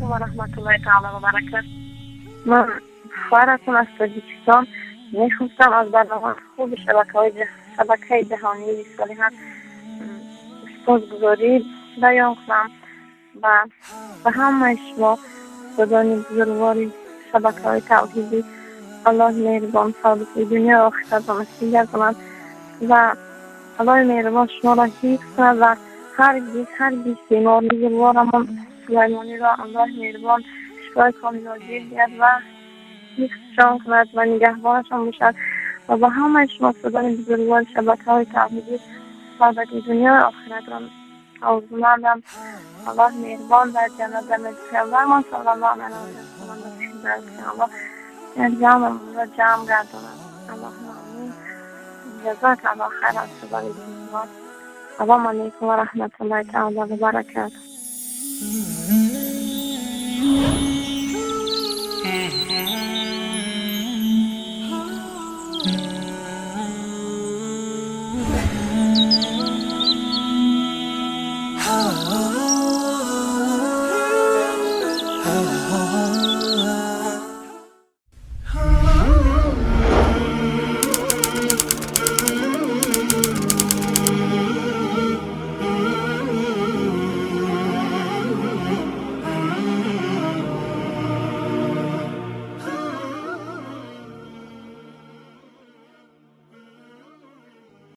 Алайкум ва раҳматуллоҳи таъала ва баракатуҳ. Ман хоҳаратон аз Тоҷикистон мехостам аз барномаи хуби шабакаи ҷаҳонии Рисолиҳат сипосгузорӣ баён кунам ва ба ҳамаи шумо устодони бузургвори шабакаҳои тавҳидӣ. Аллоҳи меҳрубон саодати дунё охиратро насиб гардонад ва Аллоҳи меҳрубон шуморо ҳифз кунад ва ҳаргиз, ҳаргиз бемор бузургворамон Сулаймониро Аллоҳи меҳрубон шифои комилоҷир диҳад ва ҳифзшон кунад ва нигаҳбонашон бошад ва ба ҳамаи шумо устодони бузургвори шабакаҳои тавҳидӣ саодати дунёи охиратро орзумандам. Аллоҳ меҳрубон дар ҷаннат дар назди Паёмбармон саллаллоҳу алайҳи васаллам Аллоҳ як ҷамъамонро ҷамъ гардонад. Аллоҳума амин. Ҷазак Аллоҳ хайран, устодони бузургвор. Салому алайкум ва раҳматуллоҳи таъала ва баракатуҳ.